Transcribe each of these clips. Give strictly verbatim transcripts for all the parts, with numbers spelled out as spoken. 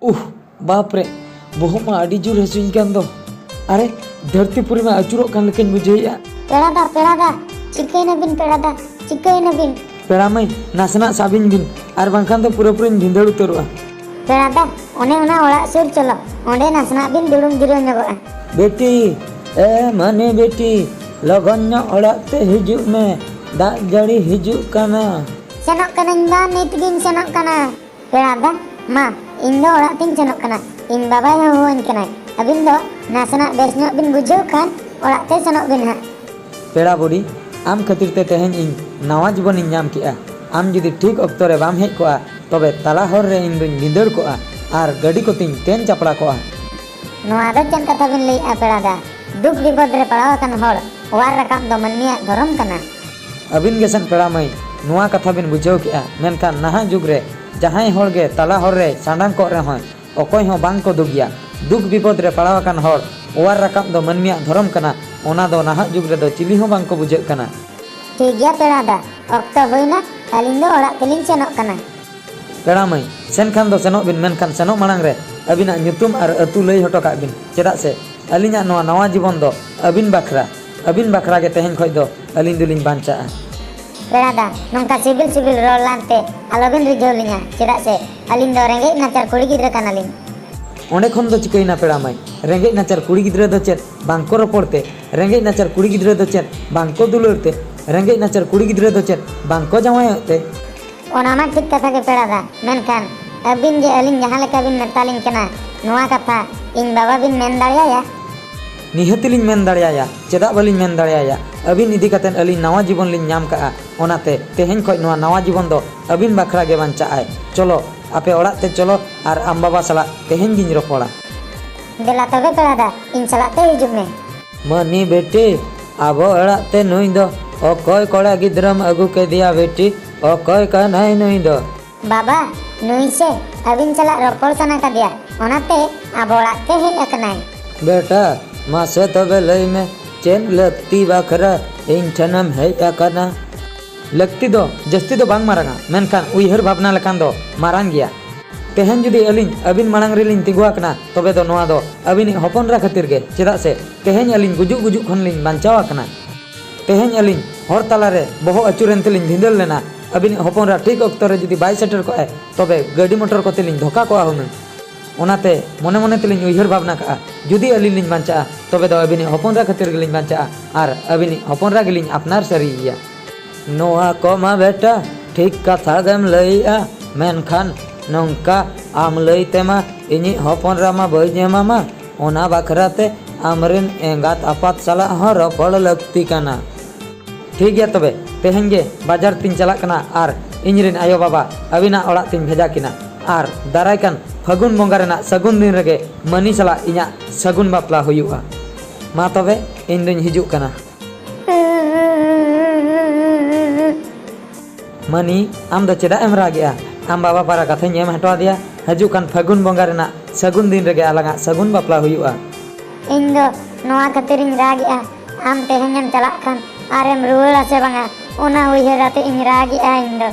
ᱩᱦ, ᱵᱟᱯ ᱨᱮ, ᱵᱚᱦᱚᱜ ᱢᱟ ᱟᱹᱰᱤ ᱡᱳᱨ ᱦᱟᱹᱥᱩᱧ ᱠᱟᱱ ᱫᱚ᱾ ᱟᱨᱮ, ᱫᱷᱟᱹᱨᱛᱤ ᱯᱩᱨᱤ ᱢᱟ ᱟᱹᱪᱩᱨᱚᱜ ᱠᱟᱱ ᱞᱮᱠᱟᱧ ᱵᱩᱡᱷᱟᱹᱣᱮᱫᱼᱟ᱾ ᱯᱮᱲᱟ ᱫᱟ, ᱯᱮᱲᱟ ᱫᱟ, ᱪᱤᱠᱟᱹᱭᱮᱱᱟ ᱵᱤᱱ ᱯᱮᱲᱟ ᱫᱟ? ᱪᱤᱠᱟᱹᱭᱮᱱᱟ ᱵᱤᱱ? ᱯᱮᱲᱟ ᱢᱟᱹᱭ, ᱱᱟᱥᱮᱱᱟᱜ ᱥᱟᱵᱤᱧ ᱵᱤᱱ, ᱟᱨ ᱵᱟᱝᱠᱷᱟᱱ ᱫᱚ ᱯᱩᱨᱟᱹᱯᱩᱨᱤᱧ ᱵᱷᱤᱸᱫᱟᱹᱲ ᱩᱛᱟᱹᱨᱚᱜᱼᱟ᱾ ᱯᱮᱲᱟ ᱫᱟ, ᱚᱱᱮ ᱚᱱᱟ ᱚᱲᱟᱜ ᱥᱩᱨ ᱪᱚᱞᱚ, ᱚᱸᱰᱮ ᱱᱟᱥᱮᱱᱟᱜ ᱵᱤᱱ ᱫᱩᱲᱩᱵ ᱡᱤᱨᱟᱹᱣ ᱧᱚᱜᱚᱜᱼᱟ᱾ ᱵᱮᱴᱤ, ᱮ ᱢᱟᱹᱱᱤ ᱵᱮᱴᱤ, ᱞᱚᱜᱚᱱ ᱧᱚᱜ ᱚᱲᱟᱜ ᱛᱮ ᱦᱤᱡᱩᱜ ᱢᱮ, ᱫᱟᱜ ᱡᱟᱹᱲᱤ ᱦᱤᱡᱩᱜ ᱠᱟᱱᱟ᱾ ᱥᱮᱱᱚᱜ ᱠᱟᱹᱱᱟᱹᱧ ᱫᱟ, ᱱᱤᱛ ᱜᱤᱧ ᱥᱮᱱᱚᱜ ᱠᱟᱱᱟ᱾ ᱯᱮᱲᱟ ᱫᱟ, ᱢᱟ, ᱤᱧ ᱫᱚ ᱚᱲᱟᱜ ᱛᱤᱧ ᱥᱮᱱᱚᱜ ᱠᱟᱱᱟ, ᱤᱧ ᱵᱟᱵᱟᱭ ᱦᱚᱦᱚᱣᱟᱹᱧ ᱠᱟᱱᱟᱭ᱾ ᱟᱹᱵᱤᱱ ᱫᱚ ᱱᱟᱥᱮᱱᱟᱜ ᱵᱮᱥ ᱧᱚᱜ ᱵᱤᱱ ᱵᱩᱡᱷᱟᱹᱣ ᱠᱷᱟᱱ ᱚᱲᱟᱜ ᱛᱮ ᱥᱮᱱᱚᱜ ᱵᱤᱱ ᱦᱟᱸᱜ᱾ ᱯᱮᱲᱟ ᱵᱩᱰᱤ, ᱟᱢ ᱠᱷᱟᱹᱛᱤᱨ ᱛᱮ ᱛᱮᱦᱮᱧ ᱤᱧ ᱱᱟᱣᱟ ᱡᱤᱵᱚᱱᱤᱧ ᱧᱟᱢ ᱠᱮᱜᱼᱟ᱾ ᱟᱢ ᱡᱩᱫᱤ ᱴᱷᱤᱠ ᱚᱠᱛᱚ ᱨᱮ ᱵᱟᱢ ᱦᱮᱡ ᱠᱚᱜᱼᱟ, ᱛᱚᱵᱮ ᱛᱟᱞᱟ ᱦᱚᱨ ᱨᱮ ᱤᱧ ᱫᱩᱧ ᱵᱷᱤᱸᱫᱟᱹᱲ ᱠᱚᱜᱼᱟ ᱟᱨ ᱜᱟᱹᱰᱤ ᱠᱚᱛᱤᱧ ᱛᱮᱧ ᱪᱟᱯᱲᱟ ᱠᱚᱜᱼᱟ᱾ ᱱᱚᱣᱟ ᱫᱚ ᱪᱮᱫ ᱠᱟᱛᱷᱟ ᱵᱤᱱ ᱞᱟᱹᱭᱮᱜᱼᱟ ᱯᱮᱲᱟ ᱫᱟ? ᱫᱩᱠ ᱵᱤᱯᱚᱫ ᱨᱮ ᱯᱟᱲᱟᱣ ᱟᱠᱟᱱ ᱦᱚᱲ ᱚᱣᱟᱨ ᱨᱟᱠᱟᱵ ᱫᱚ ᱢᱟᱹᱱᱢᱤᱭᱟᱜ ᱫᱷᱚᱨᱚᱢ ᱠᱟᱱᱟ᱾ ᱟᱹᱵᱤᱱ ᱜᱮᱥᱮᱱ ᱯᱮᱲᱟ ᱢᱟᱹᱭ, ᱱᱚᱣᱟ ᱠᱟᱛᱷᱟ ᱵᱤᱱ ᱵᱩᱡᱷᱟᱹᱣ ᱠᱮᱜᱼᱟ, ᱢᱮᱱᱠᱷᱟᱱ ᱱᱟᱦᱟᱜ ᱡᱩᱜᱽ ᱨᱮ ᱡᱟᱦᱟᱸᱭ ᱦᱚᱲ ᱜᱮ ᱛᱟᱞᱟ ᱦᱚᱨ ᱨᱮ ᱥᱟᱸᱰᱟᱝ ᱠᱚᱜ ᱨᱮᱦᱚᱸᱭ, ᱚᱠᱚᱭ ᱦᱚᱸ ᱵᱟᱝ ᱠᱚ ᱫᱩᱜᱽ ᱜᱮᱭᱟ᱾ ᱫᱩᱠ ᱵᱤᱯᱚᱫ ᱨᱮ ᱯᱟᱲᱟᱣ ᱟᱠᱟᱱ ᱦᱚᱲ ᱚᱣᱟᱨ ᱨᱟᱠᱟᱵ ᱫᱚ ᱢᱟᱹᱱᱢᱤᱭᱟᱜ ᱫᱷᱚᱨᱚᱢ ᱠᱟᱱᱟ, ᱚᱱᱟ ᱫᱚ ᱱᱟᱦᱟᱜ ᱡᱩᱜᱽ ᱨᱮᱫᱚ ᱪᱤᱞᱤ ᱦᱚᱸ ᱵᱟᱝ ᱠᱚ ᱵᱩᱡᱷᱟᱹᱜ ᱠᱟᱱᱟ᱾ ᱴᱷᱤᱠ ᱜᱮᱭᱟ ᱯᱮᱲᱟ ᱫᱟ, ᱚᱠᱛᱚ ᱦᱩᱭᱱᱟ, ᱟᱹᱞᱤᱧ ᱫᱚ ᱚᱲᱟᱜ ᱛᱮᱞᱤᱧ ᱥᱮᱱᱚᱜ ᱠᱟᱱᱟ᱾ ᱯᱮᱲᱟ ᱢᱟᱹᱭ, ᱥᱮᱱ ᱠᱷᱟᱱ ᱫᱚ ᱥᱮᱱᱚᱜ ᱵᱤᱱ, ᱢᱮᱱᱠᱷᱟᱱ ᱥᱮᱱᱚᱜ ᱢᱟᱲᱟᱝ ᱨᱮ ᱟᱹᱵᱤᱱᱟᱜ ᱧᱩᱛᱩᱢ ᱟᱨ ᱟᱹᱛᱩ ᱞᱟᱹᱭ ᱦᱚᱴᱚ ᱠᱟᱜ ᱵᱤᱱ, ᱪᱮᱫᱟᱜ ᱥᱮ ᱟᱹᱞᱤᱧᱟᱜ ᱱᱚᱣᱟ ᱱᱟᱣᱟ ᱡᱤᱵᱚᱱ ᱫᱚ ᱟᱹᱵᱤᱱ ᱵᱟᱠᱷᱨᱟ, ᱟᱹᱵᱤᱱ ᱵᱟᱠᱷᱨᱟ ᱜᱮ ᱛᱮᱦᱮᱧ ᱠᱷᱚᱡ ᱫᱚ ᱟᱹᱞᱤᱧ ᱫᱚᱞᱤᱧ ᱵᱟᱧᱪᱟᱜᱼᱟ᱾ ᱯᱮᱲᱟ ᱫᱟ, ᱱᱚᱝᱠᱟ ᱥᱤᱵᱤᱞ ᱥᱤᱵᱤᱞ ᱨᱚᱲ ᱞᱟᱱᱛᱮ ᱟᱞᱚᱵᱤᱱ ᱨᱤᱡᱷᱟᱹᱣ ᱞᱤᱧᱟ, ᱪᱮᱫᱟᱜ ᱥᱮ ᱟᱹᱞᱤᱧ ᱫᱚ ᱨᱮᱸᱜᱮᱡ ᱱᱟᱪᱟᱨ ᱠᱩᱲᱤ ᱜᱤᱫᱽᱨᱟᱹ ᱠᱟᱱᱟᱞᱤᱧ᱾ ᱚᱸᱰᱮ ᱠᱷᱚᱱ ᱫᱚ ᱪᱤᱠᱟᱹᱭᱮᱱᱟ ᱯᱮᱲᱟ ᱢᱟᱹᱭ? ᱨᱮᱸᱜᱮᱡ ᱱᱟᱪᱟᱨ ᱠᱩᱲᱤ ᱜᱤᱫᱽᱨᱟᱹ ᱫᱚ ᱪᱮᱫ ᱵᱟᱝᱠᱚ ᱨᱚᱯᱚᱲ ᱛᱮ? ᱨᱮᱸᱜᱮᱡ ᱱᱟᱪᱟᱨ ᱠᱩᱲᱤ ᱜᱤᱫᱽᱨᱟᱹ ᱫᱚ ᱪᱮᱫ ᱵᱟᱝᱠᱚ ᱫᱩᱞᱟᱹᱲ ᱛᱮ? ᱨᱮᱸᱜᱮᱡ ᱱᱟᱪᱟᱨ ᱠᱩᱲᱤ ᱜᱤᱫᱽᱨᱟᱹ ᱫᱚ ᱪᱮᱫ ᱵᱟᱝᱠᱚ ᱡᱟᱶᱟᱭᱚᱜ ᱛᱮ? ᱚᱱᱟ ᱢᱟ ᱴᱷᱤᱠ ᱠᱟᱛᱷᱟ ᱜᱮ ᱯᱮᱲᱟ ᱫᱟ, ᱢᱮᱱᱠᱷᱟᱱ ᱟᱹᱵᱤᱱ ᱡᱮ ᱟᱹᱞᱤᱧ ᱡᱟᱦᱟᱸ ᱞᱮᱠᱟ ᱵᱤᱱ ᱢᱮᱛᱟᱞᱤᱧ ᱠᱟᱱᱟ, ᱱᱚᱣᱟ ᱠᱟᱛᱷᱟ ᱤᱧ ᱵᱟᱵᱟ ᱵᱤᱱ ᱢᱮᱱ ᱫᱟᱲᱮᱭᱟᱭᱟ? ᱱᱤᱦᱟᱹᱛᱤ ᱞᱤᱧ ᱢᱮᱱ ᱫᱟᱲᱮᱭᱟᱭᱟ, ᱪᱮᱫᱟᱜ ᱵᱟᱹᱞᱤᱧ ᱢᱮᱱ ᱫᱟᱲᱮᱭᱟᱭᱟ? ᱟᱹᱵᱤᱱ ᱤᱫᱤ ᱠᱟᱛᱮᱫ ᱟᱹᱞᱤᱧ ᱱᱟᱣᱟ ᱡᱤᱵᱚᱱ ᱞᱤᱧ ᱧᱟᱢ ᱠᱟᱜᱼᱟ, ᱚᱱᱟᱛᱮ ᱛᱮᱦᱮᱧ ᱠᱷᱚᱡ ᱱᱚᱣᱟ ᱱᱟᱣᱟ ᱡᱤᱵᱚᱱ ᱫᱚ ᱟᱹᱵᱤᱱ ᱵᱟᱠᱷᱨᱟ ᱜᱮ ᱵᱟᱧᱪᱟᱜᱼᱟᱭ᱾ ᱪᱚᱞᱚ, ᱟᱯᱮ ᱚᱲᱟᱜ ᱛᱮ ᱪᱚᱞᱚ ᱟᱨ ᱟᱢ ᱵᱟᱵᱟ ᱥᱟᱞᱟᱜ ᱛᱮᱦᱮᱧ ᱜᱤᱧ ᱨᱚᱯᱚᱲᱟ᱾ ᱫᱮᱞᱟ ᱛᱚᱵᱮ ᱯᱮᱲᱟ ᱫᱟ, ᱤᱧ ᱥᱟᱞᱟᱜ ᱛᱮ ᱦᱤᱡᱩᱜ ᱢᱮ᱾ ᱢᱟᱹᱱᱤ ᱵᱮᱴᱤ, ᱟᱵᱚ ᱚᱲᱟᱜ ᱛᱮ ᱱᱩᱭ ᱫᱚ ᱚᱠᱚᱭ ᱠᱚᱲᱟ ᱜᱤᱫᱽᱨᱟᱹᱢ ᱟᱹᱜᱩ ᱠᱮᱫᱮᱭᱟ ᱵᱮᱴᱤ? ᱚᱠᱚᱭ ᱠᱟᱱᱟᱭ ᱱᱩᱭ ᱫᱚ? ᱵᱟᱵᱟ, ᱱᱩᱭ ᱥᱮ ᱟᱹᱵᱤᱱ ᱥᱟᱞᱟᱜ ᱨᱚᱯᱚᱲ ᱥᱟᱱᱟ ᱠᱟᱫᱮᱭᱟ, ᱚᱱᱟᱛᱮ ᱟᱵᱚ ᱚᱲᱟᱜ ᱛᱮ ᱦᱮᱡ ᱟᱠᱟᱱᱟᱭ᱾ ᱵᱮᱴᱟ, ᱢᱟᱥᱮ ᱛᱚᱵᱮ ᱞᱟᱹᱭ ᱢᱮ, ᱪᱮᱫ ᱞᱟᱹᱠᱛᱤ ᱵᱟᱠᱷᱨᱟ ᱤᱧ ᱴᱷᱮᱱᱮᱢ ᱦᱮᱡ ᱟᱠᱟᱱᱟ? ᱞᱟᱹᱠᱛᱤ ᱫᱚ ᱡᱟᱹᱥᱛᱤ ᱫᱚ ᱵᱟᱝ ᱢᱟᱨᱟᱝᱟ, ᱢᱮᱱᱠᱷᱟᱱ ᱩᱭᱦᱟᱹᱨ ᱵᱷᱟᱵᱽᱱᱟ ᱞᱮᱠᱷᱟᱱ ᱫᱚ ᱢᱟᱨᱟᱝ ᱜᱮᱭᱟ᱾ ᱛᱮᱦᱮᱧ ᱡᱩᱫᱤ ᱟᱹᱞᱤᱧ ᱟᱹᱵᱤᱱ ᱢᱟᱲᱟᱝ ᱨᱮᱞᱤᱧ ᱛᱤᱸᱜᱩ ᱟᱠᱟᱱᱟ, ᱛᱚᱵᱮ ᱫᱚ ᱱᱚᱣᱟ ᱫᱚ ᱟᱹᱵᱤᱱᱤᱡ ᱦᱚᱯᱚᱱ ᱮᱨᱟ ᱠᱷᱟᱹᱛᱤᱨ ᱜᱮ, ᱪᱮᱫᱟᱜ ᱥᱮ ᱛᱮᱦᱮᱧ ᱟᱹᱞᱤᱧ ᱜᱩᱡᱩᱜ ᱜᱩᱡᱩᱜ ᱠᱷᱚᱱ ᱞᱤᱧ ᱵᱟᱧᱪᱟᱣ ᱟᱠᱟᱱᱟ᱾ ᱛᱮᱦᱮᱧ ᱟᱹᱞᱤᱧ ᱦᱚᱨ ᱛᱟᱞᱟᱨᱮ ᱵᱚᱦᱚᱜ ᱟᱹᱪᱩᱨᱮᱱ ᱛᱮᱞᱤᱧ ᱵᱷᱤᱸᱫᱟᱹᱲ ᱞᱮᱱᱟ᱾ ᱟᱹᱵᱤᱱᱤᱡ ᱦᱚᱯᱚᱱ ᱮᱨᱟ ᱴᱷᱤᱠ ᱚᱠᱛᱚ ᱨᱮ ᱡᱩᱫᱤ ᱵᱟᱭ ᱥᱮᱴᱮᱨ ᱠᱚᱜᱼᱟᱭ, ᱛᱚᱵᱮ ᱜᱟᱹᱰᱤ ᱢᱚᱴᱚᱨ ᱠᱚᱛᱮ ᱞᱤᱧ ᱫᱷᱚᱠᱟ ᱠᱚᱜᱼᱟ ᱦᱩᱱᱟᱹᱝ᱾ ᱚᱱᱟᱛᱮ ᱢᱚᱱᱮ ᱢᱚᱱᱮ ᱛᱮᱞᱤᱧ ᱩᱭᱦᱟᱹᱨ ᱵᱷᱟᱵᱽᱱᱟ ᱠᱟᱜᱼᱟ, ᱡᱩᱫᱤ ᱟᱹᱞᱤᱧ ᱞᱤᱧ ᱵᱟᱧᱪᱟᱜᱼᱟ, ᱛᱚᱵᱮ ᱫᱚ ᱟᱹᱵᱤᱱᱤᱡ ᱦᱚᱯᱚᱱ ᱮᱨᱟ ᱠᱷᱟᱹᱛᱤᱨ ᱜᱮᱞᱤᱧ ᱵᱟᱧᱪᱟᱜᱼᱟ ᱟᱨ ᱟᱹᱵᱤᱱᱤᱡ ᱦᱚᱯᱚᱱ ᱮᱨᱟ ᱜᱮᱞᱤᱧ ᱟᱯᱱᱟᱨ ᱥᱟᱹᱨᱤᱭᱮᱭᱟ᱾ ᱱᱚᱣᱟ ᱠᱚᱢᱟ ᱵᱮᱴᱟ ᱴᱷᱤᱠ ᱠᱟᱛᱷᱟ ᱜᱮᱢ ᱞᱟᱹᱭᱮᱜᱼᱟ, ᱢᱮᱱᱠᱷᱟᱱ ᱱᱚᱝᱠᱟ ᱟᱢ ᱞᱟᱹᱭ ᱛᱮᱢᱟ ᱤᱧᱤᱡ ᱦᱚᱯᱚᱱ ᱮᱨᱟ ᱢᱟ ᱵᱟᱹᱧ ᱮᱢᱟᱢᱟ, ᱚᱱᱟ ᱵᱟᱠᱷᱨᱟ ᱛᱮ ᱟᱢᱨᱮᱱ ᱮᱸᱜᱟᱛ ᱟᱯᱟᱛ ᱥᱟᱞᱟᱜ ᱦᱚᱸ ᱨᱚᱯᱚᱲ ᱞᱟᱹᱠᱛᱤ ᱠᱟᱱᱟ᱾ ᱴᱷᱤᱠ ᱜᱮᱭᱟ, ᱛᱚᱵᱮ ᱛᱮᱦᱮᱧ ᱜᱮ ᱵᱟᱡᱟᱨ ᱛᱤᱧ ᱪᱟᱞᱟᱜ ᱠᱟᱱᱟ ᱟᱨ ᱤᱧᱨᱮᱱ ᱟᱭᱳᱼᱵᱟᱵᱟ ᱟᱹᱵᱤᱱᱟᱜ ᱚᱲᱟᱜ ᱛᱤᱧ ᱵᱷᱮᱡᱟ ᱠᱤᱱᱟ᱾ ᱟᱨ ᱫᱟᱨᱟᱭ ᱠᱟᱱ ᱯᱷᱟᱹᱜᱩᱱ ᱵᱚᱸᱜᱟ ᱨᱮᱱᱟᱜ ᱥᱟᱹᱜᱩᱱ ᱫᱤᱱ ᱨᱮᱜᱮ ᱢᱟᱹᱱᱤ ᱥᱟᱞᱟᱜ ᱤᱧᱟᱜ ᱥᱟᱹᱜᱩᱱ ᱵᱟᱯᱞᱟ ᱦᱩᱭᱩᱜᱼᱟ᱾ ᱢᱟ ᱛᱚᱵᱮ, ᱤᱧ ᱫᱩᱧ ᱦᱤᱡᱩᱜ ᱠᱟᱱᱟ᱾ ᱢᱟᱹᱱᱤ, ᱟᱢ ᱫᱚ ᱪᱮᱫᱟᱜ ᱮᱢ ᱨᱟᱜᱮᱜᱼᱟ? ᱟᱢ ᱵᱟᱵᱟ ᱯᱟᱨᱟ ᱠᱟᱛᱷᱟᱧ ᱮᱢ ᱦᱚᱴᱚ ᱟᱫᱮᱭᱟ, ᱦᱤᱡᱩᱜ ᱠᱟᱱ ᱯᱷᱟᱹᱜᱩᱱ ᱵᱚᱸᱜᱟ ᱨᱮᱱᱟᱜ ᱥᱟᱹᱜᱩᱱ ᱫᱤᱱ ᱨᱮᱜᱮ ᱟᱞᱟᱝᱟᱜ ᱥᱟᱹᱜᱩᱱ ᱵᱟᱯᱞᱟ ᱦᱩᱭᱩᱜᱼᱟ᱾ ᱤᱧ ᱫᱚ ᱱᱚᱣᱟ ᱠᱷᱟᱹᱛᱤᱨᱤᱧ ᱨᱟᱜᱮᱜᱼᱟ, ᱟᱢ ᱛᱮᱦᱮᱧᱮᱢ ᱪᱟᱞᱟᱜ ᱠᱷᱟᱱ ᱟᱨᱮᱢ ᱨᱩᱣᱟᱹᱲᱟ ᱥᱮ ᱵᱟᱝᱟ, ᱚᱱᱟ ᱩᱭᱦᱟᱹᱨ ᱟᱛᱮ ᱤᱧ ᱨᱟᱜᱮᱜᱼᱟ ᱤᱧ ᱫᱚ᱾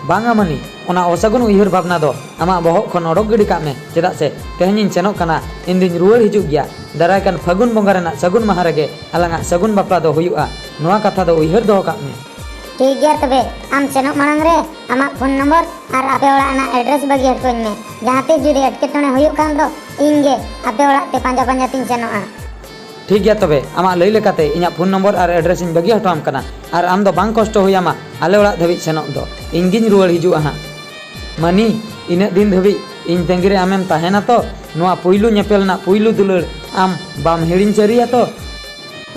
ᱵᱟᱝᱟ ᱢᱟᱹᱱᱤ, ᱚᱱᱟ ᱚᱥᱟᱹᱜᱩᱱ ᱩᱭᱦᱟᱹᱨ ᱵᱷᱟᱵᱽᱱᱟ ᱫᱚ ᱟᱢᱟᱜ ᱵᱚᱦᱚᱜ ᱠᱷᱚᱱ ᱚᱰᱚᱠ ᱜᱤᱰᱤ ᱠᱟᱜ ᱢᱮ, ᱪᱮᱫᱟᱜ ᱥᱮ ᱛᱮᱦᱮᱧᱤᱧ ᱥᱮᱱᱚᱜ ᱠᱟᱱᱟ, ᱤᱧ ᱫᱩᱧ ᱨᱩᱣᱟᱹᱲ ᱦᱤᱡᱩᱜ ᱜᱮᱭᱟ᱾ ᱫᱟᱨᱟᱭ ᱠᱟᱱ ᱯᱷᱟᱹᱜᱩᱱ ᱵᱚᱸᱜᱟ ᱨᱮᱱᱟᱜ ᱥᱟᱹᱜᱩᱱ ᱢᱟᱦᱟ ᱨᱮᱜᱮ ᱟᱞᱟᱝᱟᱜ ᱥᱟᱹᱜᱩᱱ ᱵᱟᱯᱞᱟ ᱫᱚ ᱦᱩᱭᱩᱜᱼᱟ, ᱱᱚᱣᱟ ᱠᱟᱛᱷᱟ ᱫᱚ ᱩᱭᱦᱟᱹᱨ ᱫᱚᱦᱚ ᱠᱟᱜ ᱢᱮ᱾ ᱴᱷᱤᱠ ᱜᱮᱭᱟ, ᱛᱚᱵᱮ ᱟᱢ ᱥᱮᱱᱚᱜ ᱢᱟᱲᱟᱝ ᱨᱮ ᱟᱢᱟᱜ ᱯᱷᱳᱱ ᱱᱚᱢᱵᱚᱨ ᱟᱨ ᱟᱯᱮ ᱚᱲᱟᱜ ᱨᱮᱱᱟᱜ ᱮᱰᱨᱮᱥ ᱵᱟᱹᱜᱤ ᱦᱚᱴᱚᱧ ᱢᱮ᱾ ᱡᱟᱦᱟᱸ ᱛᱤᱥ ᱡᱩᱫᱤ ᱮᱴᱠᱮᱴᱚᱬᱮ ᱦᱩᱭᱩᱜ ᱠᱷᱟᱱ ᱫᱚ ᱤᱧ ᱜᱮ ᱟᱯᱮ ᱚᱲᱟᱜ ᱛᱮ ᱯᱟᱸᱡᱟ ᱯᱟᱸᱡᱟ ᱛᱤᱧ ᱥᱮᱱᱚᱜᱼᱟ᱾ ᱴᱷᱤᱠ ᱜᱮᱭᱟ, ᱛᱚᱵᱮ ᱟᱢᱟᱜ ᱞᱟᱹᱭ ᱞᱮᱠᱟᱛᱮ ᱤᱧᱟᱹᱜ ᱯᱷᱳᱱ ᱱᱚᱢᱵᱚᱨ ᱟᱨ ᱮᱰᱨᱮᱥ ᱤᱧ ᱵᱟᱹᱜᱤ ᱦᱚᱴᱚ ᱟᱢ ᱠᱟᱱᱟ, ᱟᱨ ᱟᱢ ᱫᱚ ᱵᱟᱝ ᱠᱚᱥᱴᱚ ᱦᱩᱭ ᱟᱢᱟ ᱟᱞᱮ ᱚᱲᱟᱜ ᱫᱷᱟᱹᱵᱤᱡ ᱥᱮᱱᱚᱜ ᱫᱚ᱾ ᱤᱧ ᱜᱤᱧ ᱨᱩᱣᱟᱹᱲ ᱦᱤᱡᱩᱜᱼᱟ ᱦᱟᱸᱜ᱾ ᱢᱟᱹᱱᱤ, ᱤᱱᱟᱹᱜ ᱫᱤᱱ ᱫᱷᱟᱹᱵᱤᱡ ᱤᱧ ᱛᱟᱺᱜᱤ ᱨᱮ ᱟᱢᱮᱢ ᱛᱟᱦᱮᱱᱟ ᱛᱚ? ᱱᱚᱣᱟ ᱯᱩᱭᱞᱩ ᱧᱮᱯᱮᱞ ᱨᱮᱱᱟᱜ ᱯᱩᱭᱞᱩ ᱫᱩᱞᱟᱹᱲ ᱟᱢ ᱵᱟᱢ ᱦᱤᱲᱤᱧ ᱥᱟᱹᱨᱤᱭᱟ ᱛᱚ?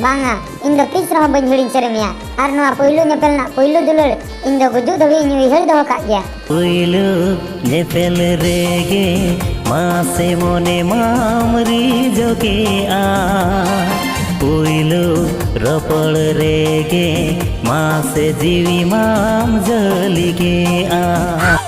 ᱵᱟᱝᱟ, ᱤᱧ ᱫᱚ ᱛᱤᱥ ᱨᱮᱦᱚᱸ ᱵᱟᱹᱧ ᱦᱤᱲᱤᱧ ᱥᱟᱹᱨᱤ ᱢᱮᱭᱟ᱾ ᱟᱨ ᱱᱚᱣᱟ ᱯᱩᱭᱞᱩ ᱧᱮᱯᱮᱞ ᱨᱮᱱᱟᱜ ᱯᱩᱭᱞᱩ ᱫᱩᱞᱟᱹᱲ ᱤᱧ ᱫᱚ ᱜᱩᱡᱩᱜ ᱫᱷᱟᱹᱵᱤᱡ ᱤᱧ ᱩᱭᱦᱟᱹᱨ ᱫᱚᱦᱚ ᱠᱟᱜ ᱜᱮᱭᱟ᱾ ᱯᱩᱭᱞᱩ ᱧᱮᱯᱮᱞ ᱨᱮᱜᱮ ᱢᱟᱥᱮ ᱢᱚᱱᱮ ᱢᱟᱢ ᱨᱤᱡᱚᱜᱮᱜᱼᱟ, ᱯᱩᱭᱞᱩ ᱨᱚᱯᱚᱲ ᱨᱮᱜᱮ ᱢᱟᱥᱮ ᱡᱤᱣᱤ ᱢᱟᱢ ᱡᱟᱹᱞᱤᱜᱮᱜᱼᱟ᱾